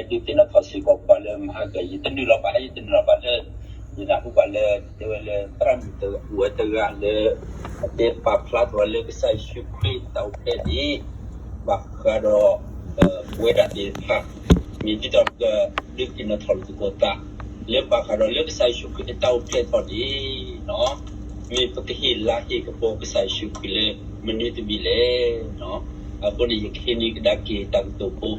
ယဒုးသ့ၣ်နီၣ်ထီၣ်စ့ၢ်ကီးပှၤလၢမဟါကၢ ယတနုာ်လီၤဘၣ် ယတနုာ်လီၤဘၣ်လၢ ယနၢ်ဟူဘၣ်လၢ တဲဝဲလၢ သရၣ်မုၣ်တဂၤ အိၣ်ဝဲတဂၤလၢ အတဲပာ်ဖျါထီၣ်လၢကစၢ်ယ့ၣ်ၡူးခရံာ်အတၢ်အိၣ်ဖျဲၣ်န့ၣ် ဘၣ်ဃးဒီး ပဝဲဒၣ်သ့ၣ်တဖၣ် မ့ၢ်ဒ်သိးပကဒုးသ့ၣ်နီၣ်ထီၣ်လိာ်သကိးသး လၢဘၣ်ဃးဒီးလၢကစၢ်ယ့ၣ်ၡူးခရံာ်အတၢ်အိၣ်ဖျဲၣ်ထီၣ်န့ၣ် မ့ၢ်ပကဟ့ၣ်လၤဟ့ၣ်ကပီၤကစၢ်ယ့ၣ်ၡူးခရံာ်လၢမနုၤတမံၤလဲၣ်. အဃိန့ၣ် ယကဟံးန့ၢ်ကဒါက့ၤတၢ်ကတိၤဖိ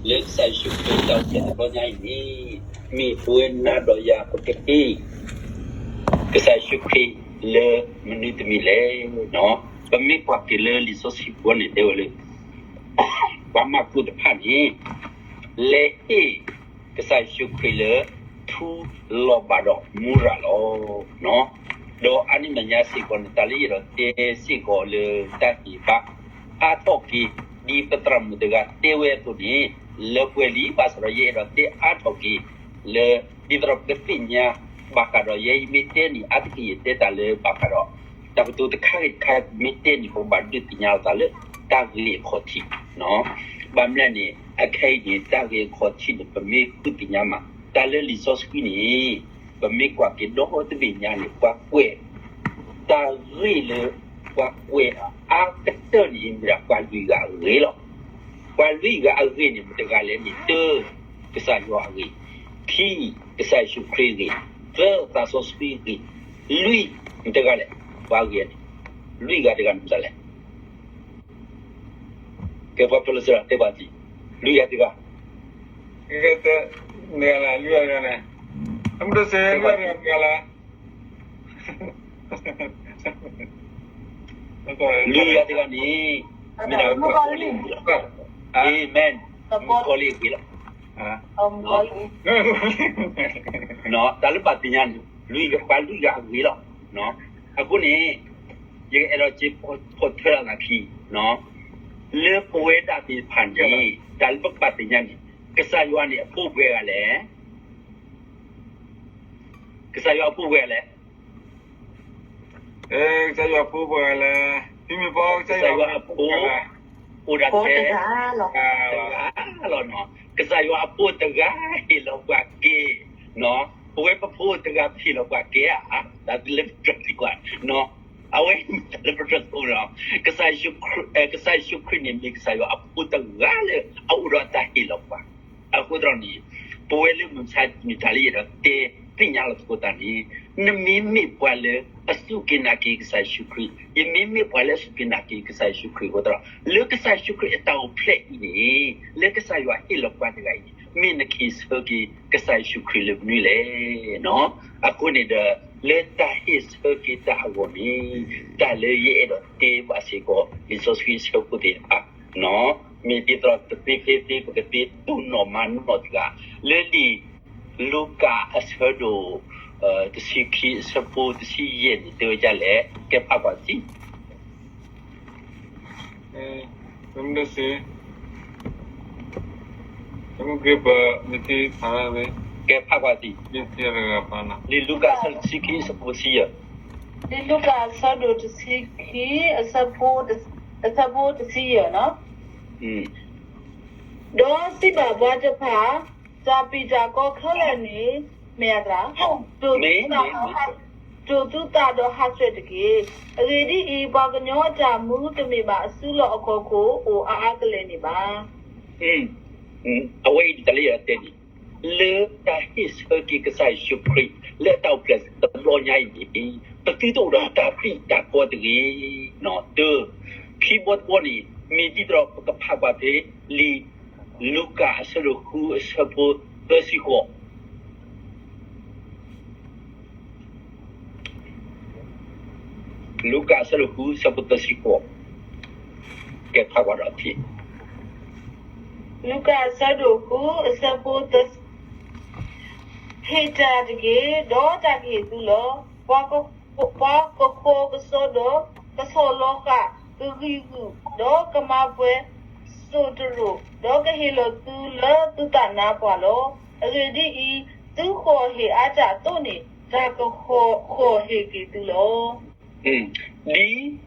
လၢကစၢ်ယ့ၣ်ၡူးခရံာ်အတၢ်အိၣ်ဖျဲၣ်တဘျီညါအံၤန့ၣ် မ့ၢ်ပဝဲနၤဒီးယၤပကဟ့ၣ် ကစၢ်ယ့ၣ်ၡူးခရံာ်လၢမနုၤတမံၤလဲၣ်. ပမ့ၢ်ကွၢ်က့ၤလၢလံာ်စီဆှံပူၤန့ၣ် တဲဝဲလၢ ပှၤမၤကူးတဖၣ်န့ၣ် လဲၤဟ့ၣ်ကစၢ်ယ့ၣ်ၡူးခရံာ်လၢ ထူလီၤဘၣ်ဒီးမူရၤလီၤ. ဒီးအါန့ၢ်မဲာ်ညါစ့ၢ်ကီးန့ၣ် တၢ်လၢယအဲၣ်ဒိးတဲစ့ၢ်ကီးလၢတၢ်ဟ့ၣ်ဘါ အါထီၣ်က့ၤ ဒ်ပသရၣ်မုၣ်တဂၤတဲဝဲအသိးန့ၣ် လၢပှဲၤလံ ဘၣ်ဆၣ်ဒီးယအဲၣ်ဒိးတဲအါထီၣ်က့ၤ လၢ ဒ်သိးဒီးပကသ့ၣ်ညါ ဘၣ်ဃးဒီးယဲအံၤမ့ၢ်တဲန့ၣ် အါတက့ၢ်ယတဲတၢ်လၢဘၣ်ဃးဒီး တၢ်ကတိၤတခါဂ့ၤတခါမ့ၢ်တဲန့ၣ် ပကဘၣ်ဒုးသ့ၣ်ညါလိာ်သးလၢ တၢ်ဂ့ၢ်အခီၣ်ထံး ဘၣ်မနုၤလဲၣ်န့ၣ် အခဲအံၤန့ၣ် တၢ်ဂ့ၢ်အခီၣ်ထံးန့ၣ် ပမ့ၢ်ဃုသ့ၣ်ညါမး တၢ်လၢလံာ်စီဆှံန့ၣ် ပမ့ၢ်ကွၢ်က့ၤဒီတဘ့ၣ်ညါန့ၣ် ပှၤကွဲး တၢ်ဂ့ၢ်လၢ ပှၤကွဲးအါကတၢၢ်န့ၣ် မ့ၢ်ဒၣ်ပှၤလွံၢ်ဂၤအဂ့ၢ်လီၤ. ပှၤလွံၢ်ဂၤအဂ့ၢ်န့ၣ် မတၤတဂၤလဲၣ်န့ၣ် တၢ ကစၢ်ယွၤအဂ့ၢ်, ခံ ကစၢ်ယ့ၣ်ၡူးခရံာ်အဂ့ၢ်, သၢ သးစီဆှံအဂ့ၢ်, လွံၢ် မတၤတဂၤလဲၣ် ပှၤအဂ့ၢ်န့ၣ် လွံၢ်ဂၤတဂၤန့ၣ်မတၤလဲၣ် ကဲပှၤဖီလၢစရၣ်တဲပှၤသံ, လွံၢ်ဂၤတဂၤ, ကဲ, မတၤလဲၣ် လွံၢ်ဂၤတဂၤန့ၣ်, အမုၢ်တစ့ လွံၢ်ဂၤတဂၤမတၤလဲၣ်, လွံၢ်ဂၤတဂၤန့ၣ် မ့ၢ်ဒၣ်ပှၤကီလံၢ်အဂ့ၢ်လီၤ, အၤမ့ၣ်, ပှၤကီလံၢ်အဂ့ၢ်လီၤ, တၢ်လၢပာ်သ့ၣ်ညါန့ၣ် လွံၢ်ဂၤ ပှၤလွံၢ်ဂၤအဂ့ၢ်လီၤ, အဃိန့ၣ် ယကအဲၣ်ဒိးစ့ၢ်ကီးဖီၣ်ထွဲလိာ်သးခံ, လၢပဝဲဒၣ်သ့ၣ်တဖၣ်န့ၣ် တၢ်လၢပကဘၣ်သ့ၣ်ညါန့ၣ် ကစၢ်ယွၤန့ၣ်အဖိပှဲၤဂၤလဲၣ်, ကစၢ်ယွၤအဖိပှဲၤဂၤလဲၣ်, ကစၢ်ယွၤအဖိပှဲၤဂၤလဲၣ်, မ့မ့ၢ်ပကစၢ်ယွၤအဖိ အိၣ်ဒၣ်ထဲ တဂၤလီၤ, ကစၢ်ယွၤအဖိတဂၤဟ့ၣ်လီၤပှၤကဲ, ပဝဲပဖိတဂၤဟ့ၣ်လီၤပှၤကဲဧါ, တၢ်လၢပတြၢၤသံကွၢ်, အဝဲတၢ်လၢပတြၢၤသကိးလီၤ, ကစၢ်ယ့ၣ်ၡူးခရံာ်န့ၣ် မ့ၢ်ကစၢ်ယွၤအဖိတဂၤလၢအအိၣ်ဒီးတၢ်ဟ့ၣ်လီၤပှၤ, အဃိသတးန့ၣ် ပဝဲလၢမုၢ်မဆါတနံၤတၢ်လၢယအဲၣ်ဒိးတဲသ့ၣ်ညါလီၤသကိးတၢ်န့ၣ် နမ့မ့ၢ်ပှၤလၢအစူၢ်က့ၤနာ်က့ၤကစၢ်ယ့ၣ်ၡူးခရံာ်, ယမ့မ့ၢ်ပှၤလၢအစူၢ်က့ၤနာ်က့ၤကစၢ်ယ့ၣ်ၡူးခရံာ်အဃိသတးဒီး လၢကစၢ်ယ့ၣ်ၡူးခရံာ်အတၢ်အိၣ်ဖျဲၣ်အံၤန့ၣ် လၢကစၢ်ယွၤဟ့ၣ်လီၤပှၤတဂၤအံၤန့ၣ် မ့ၢ်နကဟ့ၣ်ဆၢက့ၤကစၢ်ယ့ၣ်ၡူးခရံာ်လၢမနုၤလဲၣ်. အဃိန့ၣ်ဒီး လၢတၢ်ဟ့ၣ်ဆၢက့ၤတၢ်အဂီၢ်န့ၣ် တၢ်လၢယအဲၣ်ဒိးတဲဘၣ်စ့ၢ်ကီး လံာ်စီဆှံအဆၢဖိသ့ၣ်တဖၣ် မ့ၢ်ဒ်သိးတသ့ဖဲသ့ ပကသ့တိၢ်နီၣ်မၤနီၣ်တဂၤ လၢလံာ်လူၤကၣ်အဆၢဒိၣ် တဆံခံအဆၢဖိတဆံယဲၢ်န့ၣ် တဲဝဲဒ်လဲၣ်, ကဲဖးကွၢ်တထံၣ် ကဲဖးကွၢ်တထံၣ်, လံာ်လူၤကၣ်အဆၢဒိၣ်တဆံခံအဆၢဖိတဆံယဲၢ်, လံာ်လူၤကၣ်အဆၢဒိၣ်တဆံခံ အဆၢဖိ, အဆၢဖိတဆံယဲၢ်နီၤ, ဒီးစံးဘၣ်ပှၤတဖၣ်, တၢ်ပျံၤတၢ်ကီခဲလၢာ်န့ၣ် မ့ၢ်အသး, ဒိးသုသးဒီးဟးဆှဲးတက့ၢ်. အဂ့ၢ်ဒ်အံၤ, ပှၤကညီအတၢ်မူတမ့ၢ်ဘၣ်အစုလီၢ်အခီၣ်ခိၣ်အိၣ်အါအါကလဲာ်န့ၣ်ဘၣ်. အဝဲအံၤတၢ်လၢယတဲန့ၣ် လၢတၢ်ဟ့ၣ်ဆၢက့ၤကစၢ်ယ့ၣ်ၡူးခရံာ် လၢအတၢ်အိၣ်ဖျဲၣ်တဘျီညါအံၤန့ၣ် ပသုတအိၣ်ဒီးတၢ်ပျံၤတၢ်ကီတဂ့ၤ. တၢ, ခံဘီတဘီန့ၣ် မ့ၢ်ဒ်သိးပကဖးကွၢ်ဖဲ လံာ်လူၤကၣ်အဆၢဒိၣ်ဃုအဆၢဖိသၢဆံဃိး လူၤကၣ်အဆၢဒိၣ်ဃုအဆၢဖိသၢဆံဃိး, ကဲဖးကွၢ်ဒီးထံၣ်, လူၤကၣ်အဆၢဒိၣ်ဃု အဆၢဖိသၢဆံ, ဟ့ၣ်တၢ်တက့ၢ်, ဒီးတၢ်ကဟ့ၣ်သုလီၤ. ပှၤကဃီကစီဒီး ကဆီၣ်လီၤဃာ်ကဂံၢ်ဂူာ်, ဒီးကမၤပှဲၤစိၣ်တရိၣ်, ဒီးကဟ့ၣ်လီၤသုလၢသုသးနါပှၢ်လီၤ. အဂ့ၢ်ဒ်အံၤ, သုဃီၣ်ဟ့ၣ်အါတၢ်အသိးန့ၣ် တၢ်ကဃီၣ်ဟ့ၣ်က့ၤသုလီၤ.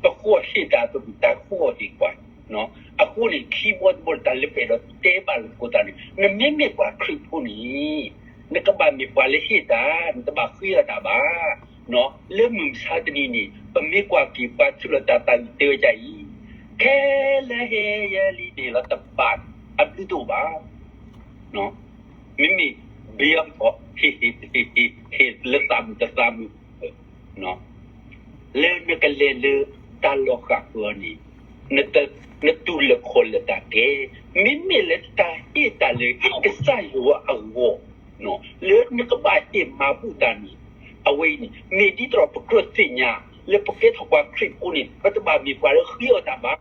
ဒ်ပဃီၣ်ဟ့ၣ်တၢ်အသိးန့ၣ် တၢ်ဃီၣ်ဟ့ၣ်ပှၤ, အဃိန့ၣ် ခံဘီတဘီန့ၣ် တၢ်လၢပအဲၣ်ဒိးတဲဘၣ်လိာ်သကိးသးန့ၣ် နမ့မ့ၢ်ပှၤခရံာ်ဖိန့ၣ် နကဘၣ်မ့ၢ်ပှၤလၢဟ့ၣ်တၢ်, နတဘၣ်ဃ့အီၣ်တၢ်ဘၣ်. လၢမုၢ်မဆါတနံၤန့ၣ် ပမ့ၢ်ကွၢ်က့ၤပှၤထူးလီၤတၢ်သးဝံၣ်တဲဝဲဒ်အံၤ, ခဲလၢာ်ဟ့ၣ်ယဲလံန့ၣ်လီၤတဘၣ်, အဘျုးတအိၣ်ဘၣ်. မ့မ့ၢ်ဘၣ်အီၤ ဟ့ၣ် ဟ့ၣ် ဟ့ၣ် ဟ့ၣ်လၢသးမုာ်တသးမုာ်, လၢနကလဲၤလၢတၢ်လီၤဃာ်ပူၤအီၤန့ၣ် နတူၢ်လိာ်ခီၣ်လိာ်တၢ်ကဲ, မ့မ့ၢ်လၢတၢ်ဟ့ၣ်တၢ်လၢကစၢ်ယွၤအဂီၢ်, လၢနကဘၣ်ဟ့ၣ်မၤဘူၣ်တၢ်န့ၣ်, အဝဲအံၤန့ၣ် မ့ၢ်ဒ်သိးဒီးပကြၢးသ့ၣ်ညါ လၢပကဲထီၣ်ပှၤခရံာ်ဖိန့ၣ် ပတဘၣ်မ့ၢ်ပှၤလၢဃ့အီၣ်တၢ်ဘၣ်,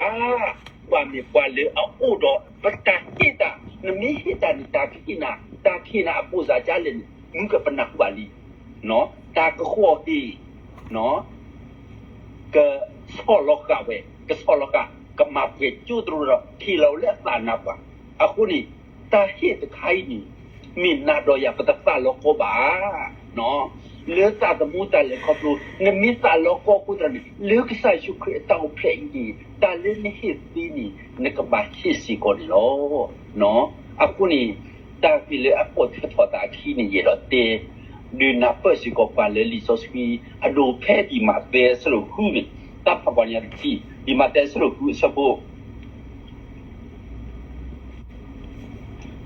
ဘၣ်မ့ၢ်ပှၤလၢအအိၣ်ဒီးပတၢ်ဟ့ၣ်တၢ်, နမ့ၢ်ဟ့ၣ်တၢ်န့ၣ် တၢ်ကဟ့ၣ်နၤ, တၢ်ကဟ့ၣ်နၤအဘိၣ်စၢ်ကလဲၣ်န့ၣ် မုၢ်ကပနၢ်ဟူဘၣ်လံ. တၢ်ကဃီၣ်ဟ့ၣ် ကဆီၣ်လီၤဃာ်ဝဲ, ကဆီၣ်လီၤဃာ်, ကမၤပှဲၤကၠိတရိဒီး ဟ့ၣ်လီၤလၢအသးနါပှၢ်. အဃိန့ၣ် တၢ်ဟ့ၣ်တခါအံၤန့ၣ် မ့ၢ်နၤဒီးယၤပတသးလီၤကီဘၣ်. လၢသးသမူတၢ်လဲၤခီဖျိ နမ့ၢ်သးလီၤကီအဃိသတးန့ၣ် လၢကစၢ်ယ့ၣ်ၡူးခရံာ်အတၢ်အိၣ်ဖျဲၣ်အံၤန့ၣ် တၢ်လၢနဟ့ၣ်သ့န့ၣ် နကဘၣ်ဟ့ၣ်စ့ၢ်ကီးန့ၣ်လီၤ. အဃိန့ၣ် တၢ်ဂ့ၢ်လၢအပိာ်ထွဲထီၣ်သးအခံန့ၣ် ယအဲၣ်ဒိးတဲ ဒုးနၢ်ပၢၢ်စ့ၢ်ကီးပှၤလၢလံာ်စီဆှံ အဒိၣ်ဖဲဒံးမးသဲအဆၢဒိၣ်ဃုန့ၣ်, တၢ်ဖးပှၤညါတထံၣ် ဒံးမးသဲအဆၢဒိၣ်ဃုအဆၢဖိ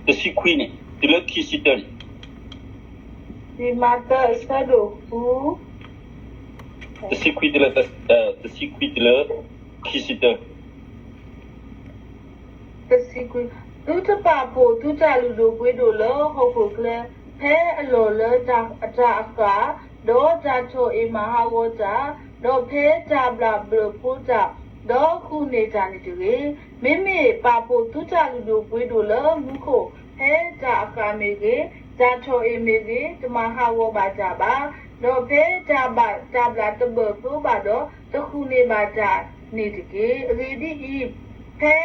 တဆံခွံန့ၣ် တုၤလၢခံဆံတၢန့ၣ်, ဒံးမးသဲအဆၢဒိၣ်ဃု တဆံခွံတုၤလၢ တဆံခွံတုၤလၢ ခံဆံတၢ တဆံခွံ, သုတပာ်ဖှိၣ်သုတၢ်လုၢ်ဒိၣ်ပှ့ၤဒိၣ်လၢဟီၣ်ခိၣ်ချၢ, ဖဲအလီၢ်လၢအတၢ်အဃၢ်, ဒီးတၢ်ထီၣ်အ့ၣ်မၤဟးဂီၤတၢ်, ဒီးဖဲတၢ်ဘျၣ်ဘျၢၣ်ဖိတၢ်, ဒီးဃုာ်န့ၢ်တၢ်န့ၣ်တဂ့ၤ. မ့မ့ၢ်ပာ်ဖှိၣ်သုတၢ်လုၢ်ဒိၣ်ပှ့ၤဒိၣ်လၢမူခိၣ်, ဖဲတၢ်အဃၢ်မ့ၢ်ဂ့ၤ, တၢ်ထီၣ်အ့ၣ်မ့ၢ်ဂ့ၤ, တမၤဟးဂီၤဘၣ်တၢ်ဘၣ်, ဒီးဖဲတၢ်ဘျၣ်တဘျၢၣ်ဖိဘၣ်ဒီး တဃုာ်န့ၢ်ဘၣ်တၢ်န့ၣ်တက့ၢ်. အဂ့ၢ်ဒ်အံၤ, ဖဲ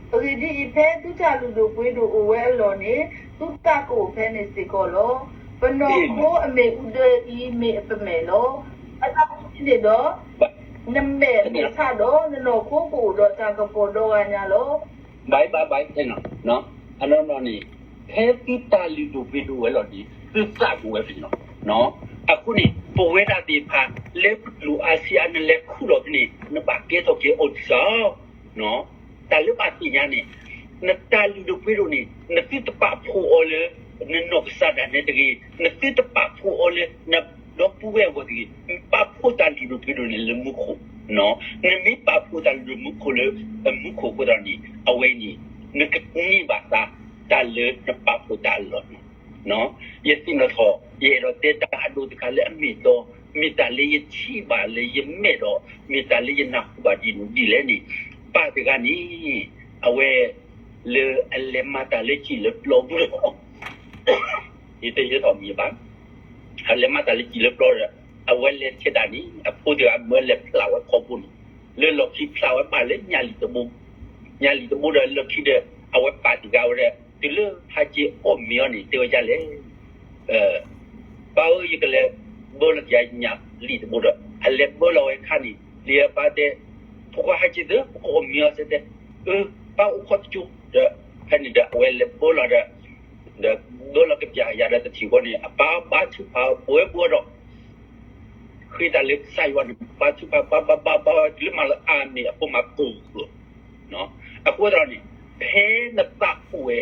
အဂ့ၢ်ဒ်အံၤ, ဖဲသုတၢ်လုၢ်ဒိၣ်ပှ့ၤဒိၣ်အိၣ်ဝဲအလီၢ်န့ၣ်, သုသးကအိၣ်ဖဲန့ၣ်စ့ၢ်ကီးလီၤ. ပနီၢ်ခိအမ့ၣ်အူဒၢအံၤမ့ၢ်အပမဲာ်လီၤ. အတၢ်န့ၣ်ဒီး, နမဲာ်မ့ၢ်ဆးဒီး, နနီၢ်ခိကအိၣ်ဒီးတၢ်ကပီၤဒီဂၤညါလီၤ. ဘၣ်ဘၣ်ဘၣ်, အနီၢ်နီၢ်န့ၣ်, ဖဲသုတၢ်လုၢ်ဒိၣ်ပှ့ၤဒိၣ်ဝဲလီၢ်န့ၣ် သုသးကအိၣ်ဝဲဖဲန့ၣ်လီၤ. အဃိန့ၣ် ပဝဲဒၣ်သ့ၣ်တဖၣ် လၢပတူၢ်အါဆံးအါ နလဲၤခူၣ်လီၤဖဲန့ၣ် နဘၣ်ကဲထီၣ်က့ၤအီၤဒ်သိး တၢ်လၢဘၣ်သ့ၣ်ညါန့ၣ်, နတၢ်လုၢ်ဒိၣ်ပှ့ၤဒိၣ်န့ၣ် နသုတပာ်ဖှိၣ်အီၤလၢ နနီၢ်ကစၢ်ဒၣ်နဲတဂ့ၤ, နသုတပာ်ဖှိၣ်အီၤလၢ နဒီပုၢ်ဝဲၢ်အဂီၢ်တဂ့ၤ, ပာ်ဖှိၣ်တၢ်လုၢ်ဒိၣ်ပှ့ၤဒိၣ်န့ၣ်လၢမူခိၣ်, နမ့ၢ်ပာ်ဖှိၣ်တၢ်လုၢ်ဒိၣ်မူခိၣ်လၢ မူခိၣ်အဃိသတးန့ၣ် အဝဲအံၤန့ၣ် နကန့ၢ်ဘၣ်သး တၢ်လၢနပာ်ဖှိၣ်တၢ်အလီၢ်န့ၣ် ယသ့ၣ်နီၣ်ထီၣ် ယအဲၣ်ဒိးတဲတၢ်အဒိၣ်တခါလၢအမ့ၢ်အတီ, မ့ၢ်တၢ်လၢယထံၣ်ဘၣ်လၢယမဲာ်ဒီး မ့ၢ်တၢ်လၢယနၢ်ဟူဘၣ်ဒ်န့ၣ်ဒ်လဲၣ်န့ၣ်, ပၢ်တဂၤန့ၣ် အဝဲ လၢအလဲၤမၤတၢ်လၢစံၣ်လၢပျီပူၤဒီး ယတယဲထီၣ်မံၤဘၣ်, အလဲၤမၤတၢ်လၢစံၣ်လၢပျီဒီး အဝဲလဲၤဆဲးတၢ်န့ၣ် အဖိတဂၤမၢလဲၤဖျးဝဲခီဖိန့ၣ်, လၢလီၢ်ခံဖျးဝဲဘၣ်လၢညၣ်လံာ်တဘိ, ညၣ်လံာ်တဘိဒီးလီၢ်ခံဒီး အဝဲပာ်တံၢ်ဃာ်ဝဲဒီး တုၤလၢဟးက့ၤအီၣ်မ့ၤအီၤန့ၣ် တဲဝဲဒ်လဲၣ် ပၢ်ဧၢ ယကလဲၤဘၢလီၤက့ၤညၣ်လံာ်တဘိဒီး အလဲၤဘၢလီၤဝဲခါန့ၣ် လံာ်အပၢ်တဲ ဖိခွါဟဲက့ၤသု ပကအီၣ်မ့ၤအီၤစ့ၢ်တဲ, အၢ ပၢ်အိၣ်ခိးတကၠိဒီး ဖဲန့ၣ်ဒီး အဝဲလဲၤဘၢလီၤဒီး ဒီးဘၢလီၤကပျၢ်ယၤဒီးတထံၣ်ဃီန့ၣ် အပၢ်ဘါထုကဖၣ်ပဝဲဘိဒီး ဃ့တၢ်လၢကစၢ်ယွၤန့ၣ် ဘါထုကဖၣ်ဘါဘါဘါဘါ တုၤလၢမၤလီၤအါမ့ၤအဖိမၤကိၢ်ဃၢၤ အဃိသတးန့ၣ် ဖဲနသးအိၣ်ဝဲ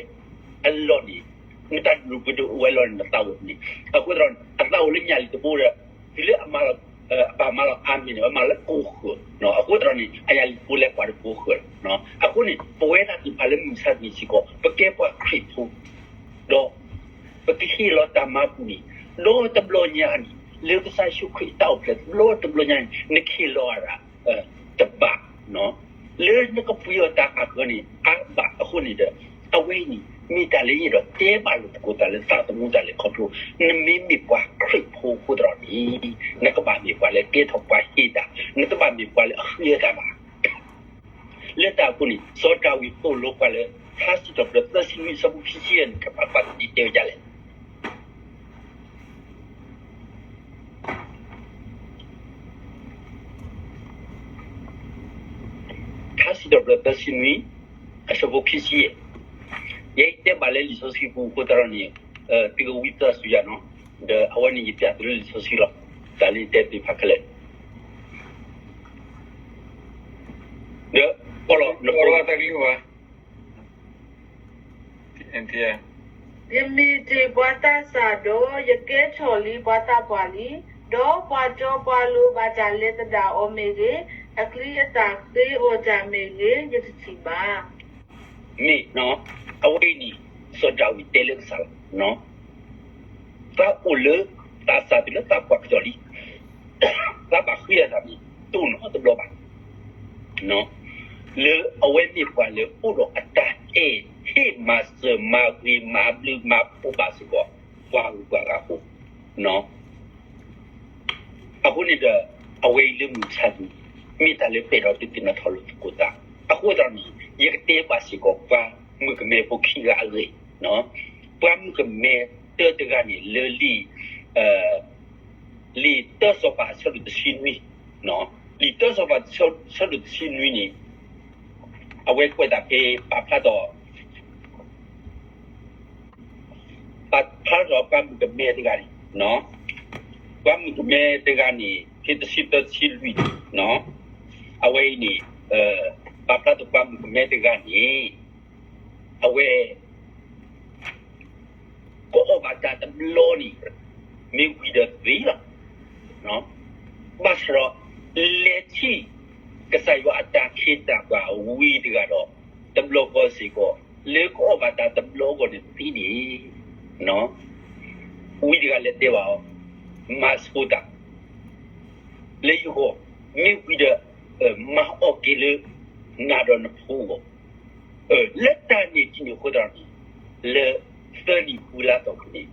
အလီၢ်န့ၣ် နတၢ်လုၢ်ဒိၣ်ပှ့ၤဒိၣ်အိၣ်ဝဲအလီၢ်န့ၣ် နသးအိၣ်န့ၣ် အဃိသတးန့ၣ် အသးအိၣ်လၢညၣ်လံာ်တဘိဒီး တုၤလၢအမၤလီၤ အပၢ်မၤလီၤအါမ့ၤန့ၣ် ဝဲမၤလၢကိၢ်ဃၢၤ အဃိသတးန့ၣ် အညၣ်လံာ်တဘိလဲၤကွၢ်တကိၢ်ဃၢၤ အဃိန့ၣ် ပဝဲဒၣ်သ့ၣ်တဖၣ်လၢမုၢ်မဆါတနံၤစ့ၢ်ကီး ပကဲပှၤခရံာ်ဖိ ဒီး ပကဟ့ၣ်လီၤတၢ်မၤပူၤန့ၣ် ဒီတဘျီညါန့ၣ် လၢကစၢ်ယ့ၣ်ၡူးခရံာ်အတၢ်အိၣ်ဖျဲၣ် ဒီတဘျီညါန့ၣ် နကဟ့ၣ်လီၤအီၤ တဘၣ် လၢနကပှ့ၤအီၤတၢ်အါဂၤန့ၣ် အါဘၣ်အဃိန့ၣ်ဒီး အဝဲအံၤန့ၣ် မ့ၢ်တၢ်လၢယအဲၣ်ဒိးတဲဘၣ်လိာ်သကိးသးလၢသးသမူတၢ်လဲၤခီဖျိ နမ့မ့ၢ်ပှၤခရံာ်ဖိအဃိသတးန့ၣ် နကဘၣ်မ့ၢ်ပှၤလၢကဲထီၣ်ပှၤဟ့ၣ်တၢ် နတဘၣ်မ့ၢ်ပှၤလၢအဃ့အီၣ်တၢ်ဘၣ် လၢတၢ်အဃိန့ၣ် စီၤဒၤဝံးသိၣ်လိပှၤလၢ ထါစံးထီၣ်ပတြၢၤသၢဆံနွံအဆၢဖိခံဆံယဲၢ်န့ၣ် ကပာ်ပာ်တ့ၢ်တဲဝဲဒ်လဲၣ် ထါစံးထီၣ်ပတြၢၤသၢဆံနွံ အဆၢဖိခံဆံယဲၢ်, ယဲယတဲဘၣ်လၢလံာ်စီဆှံပူၤအဃိသတးဒီးန့ၣ်, သုကဝံသးစူၤယၤနီၤ, ဒီးအဝဲန့ၣ်ယပြးသုလၢလံာ်စီဆှံလီၤ, တၢ်လၢယတဲသ့ၣ်တဖၣ်ခဲလၢာ်, ဒီး ပလီၤနဖိ ယမ့ၢ်တ့ၢ်ပှၤသးစၢ်ဒီး ယကဲထီၣ်လံပှၤသးပှၢ်လံ, ဒီးပှၤတီပှၤလိၤဘၣ်တၢ်လဲၤသဒၣ်အီၤမ့ၢ်ဂ့ၤ, အချံအသၣ်ဃ့အီၣ်တၢ်မ့ၢ်ဂ့ၤ, ယတထံၣ်ဘၣ်. မ့ၢ်, အဝဲအံၤန့ၣ် စီၤဒၤဝံးတဲလၢကစၢ်လီၤ, သးအိၣ်လၢ သးစၢ်တုၤလၢသးပှၢ်ကတီၢ်လံ, သးဘၣ်ဃ့အသးန့ၣ် တအိၣ်နီတဘျီဘၣ်. လၢအဝဲမ့ၢ်ပှၤလၢအိၣ်ဒီးအတၢ်အဲၣ် ဟ့ၣ်မၤစၢၤမၤဂ့ၤမၤဘျုးမၤဖှိၣ်ဘၣ်စ့ၢ်ကီး ပှၤဂုၤပှၤဂၤအဃိ, အဃိန့ၣ်ဒီး အဝဲအံၤလၢမုၢ်မဆါတနံၤ မ့ၢ်တၢ်လၢပအဲၣ်ဒိးဒုးသ့ၣ်နီၣ်ထီၣ်လိာ်သကိးသး, အဃိသတးန့ၣ် ယကတဲဘၣ်စ့ၢ်ကီးပှၤမုၣ်ကမဲဖိခံဂၤအဂ့ၢ်, ပှၤမုၣ်ကမဲတၢတဂၤန့ၣ် လၢလံာ် လံာ်တၢစီၤပၤအဆၢဒိၣ်တဆံနွံ, လံာ်တၢစီၤပၤအဆၢဒိၣ်တဆံနွံန့ၣ် အဝဲကွဲးတၢ်ဖဲပာ်ဖျါထီၣ် ပာ်ဖျါထီၣ်ပှၤမုၣ်ကမဲတဂၤန့ၣ်, ပှၤမုၣ်ကမဲတဂၤန့ၣ် ဖဲတဆံသၢတဆံလွံၢ်, အဝဲအံၤန့ၣ် ပာ်ဖျါထီၣ်ပှၤမုၣ်ကမဲတဂၤန့ၣ် အဝဲ ကအီၣ်ဘၣ်တၢ်တဘျီန့ၣ် မ့ၢ်ဝံၤဒီးသ့လီၤ. ဘၣ်ဆၣ်ဒီး လဲၤထံၣ်ကစၢ်ယွၤအတၢ်ခ့တၢ်ပှၤဝံၤတဂၤဒီး တဘျီဃီစ့ၢ်ကီး လၢကအီၣ်ဘၣ်တၢ်တဘျီအဂီၢ်န့ၣ်သ့န့ၣ် ဝံၤတဂၤလဲၤတဲဘၣ်အီၤ, မၤဆိတၢ် လၢယဂီၢ်, မ့ၢ်ဝံၤဒီး မၤအီၣ်က့ၤလၢ နၤဒီးနဖိအဂီၢ်, လၢတၢ်န့ၣ်ထံၣ်န့ၣ်အဃိသတးန့ၣ် လၢသၢနံၣ်ဃုလါအတီၢ်ပူၤန့ၣ်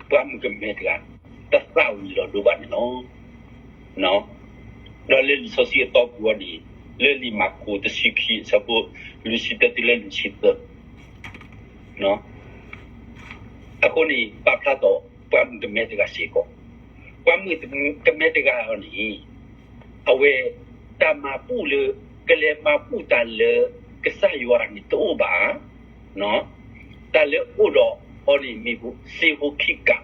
ပှၤမုၣ်ကမဲတဂၤ တသးဝံၤလီၤဒိဘၣ်န့ၣ်လီၤ. ဒီးလၢလံာ်စီဆှံအတီၢ်ပူၤအံၤန့ၣ် လၢလံာ်မၢ်ကူးတဆံခံအဆၢဖိ လွံၢ်ဆံတၢတုၤလၢလွံၢ်ဆံသၢ အဃိန့ၣ် ပာ်ဖျါထီၣ်ပှၤမုၣ်ကမဲတဂၤစ့ၢ်ကီး, ပှၤမုၣ်ကမဲတဂၤအံၤန့ၣ် အဝဲ တၢ်မၤဘူၣ်လၢ ကလဲၤမၤဘူၣ်တၢ်လၢကစၢ်ယွၤန့ၣ်တအိၣ်ဘၣ်, တၢ်လၢအိၣ်ဒီးအီၤန့ၣ်မ့ၢ်စ့ဖိခံကၣ်,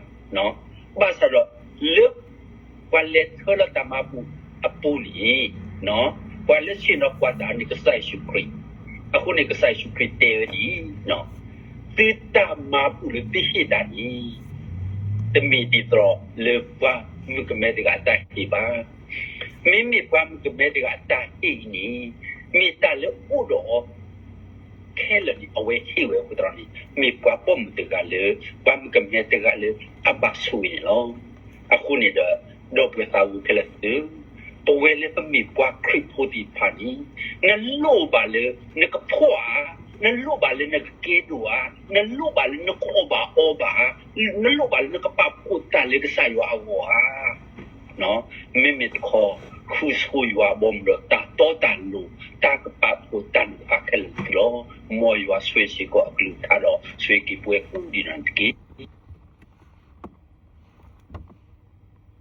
ဘၣ်ဆၣ်ဒီး လၢ ပှၤလဲၤထၢလီၤတၢ်မၤဘူၣ်အပူၤန့ၣ် ပှၤလၢဆ့ၣ်နီၤကွၢ်တၢ်န့ၣ် ကစၢ်ယ့ၣ်ၡူးခရံာ်, အဃိန့ၣ် ကစၢ်ယ့ၣ်ၡူးခရံာ်တဲဝဲဒ်အံၤ, သုတၢ်မၤဘူၣ်လၢသုဟ့ၣ်ဒၣ်န့ၣ် တမ့ၢ်ဒ်သိးလၢပှၤမုၣ်ကမဲတဂၤအတၢ်ဟ့ၣ်ဘၣ်. မ့မ့ၢ်ပှၤမုၣ်ကမဲတဂၤအတၢ်ဟ့ၣ်အံၤန့ၣ် မ့ၢ်တၢ်လၢအိၣ်ဒီးအီၤ ခဲလၢာ်န့ၣ် အဝဲဟ့ၣ်ဝဲအဃိသတးန့ၣ် မ့ၢ်ပှၤပိာ်မုၣ်တဂၤလၢ ပှၤမုၣ်ကမဲတဂၤလၢအဘၣ်ဆိၣ်ဂ့ၤန့ၣ်လီၤ. အဃိန့ၣ်ဒီး ဒီပုၢ်ဝဲၢ်သးဝံၣ်ခဲလၢာ်သ့ၣ်ဧၢ, ပဝဲလၢပမ့ၢ်ပှၤခရံာ်ဖိသ့ၣ်တဖၣ်န့ၣ် နလိၣ်ဘၣ်လၢနကဖှီၣ်ဧါ, နလိၣ်ဘၣ်လၢနကကဲဒိၣ်ဧါ, နလိၣ်ဘၣ်လၢနကအီၣ်ဘၣ်အီဘၣ်ဧါ, နလိၣ်ဘၣ်လၢနကပာ်ဖှိၣ်တၢ်လၢကစၢ်ယွၤအဂီၢ်ဧါ. မ့မ့ၢ်တခီ ဃုဆိယွၤအဘီအမုၢ်ဒီးတၢ်တီတၢ်လိၤ တၢ်ကပာ်ဖှိၣ်တၢ်န့ၣ်တဖၣ်ခဲလၢာ်န့ၣ်လီၤ. မ်ယွၤဆိၣ်ဂ့ၤစ့ၢ်ကီးအကလုၢ်ကထါဒီး ဆိၣ်ဂ့ၤက့ၤပဝဲကိးဂၤဒဲးန့ၣ်တက့ၢ်.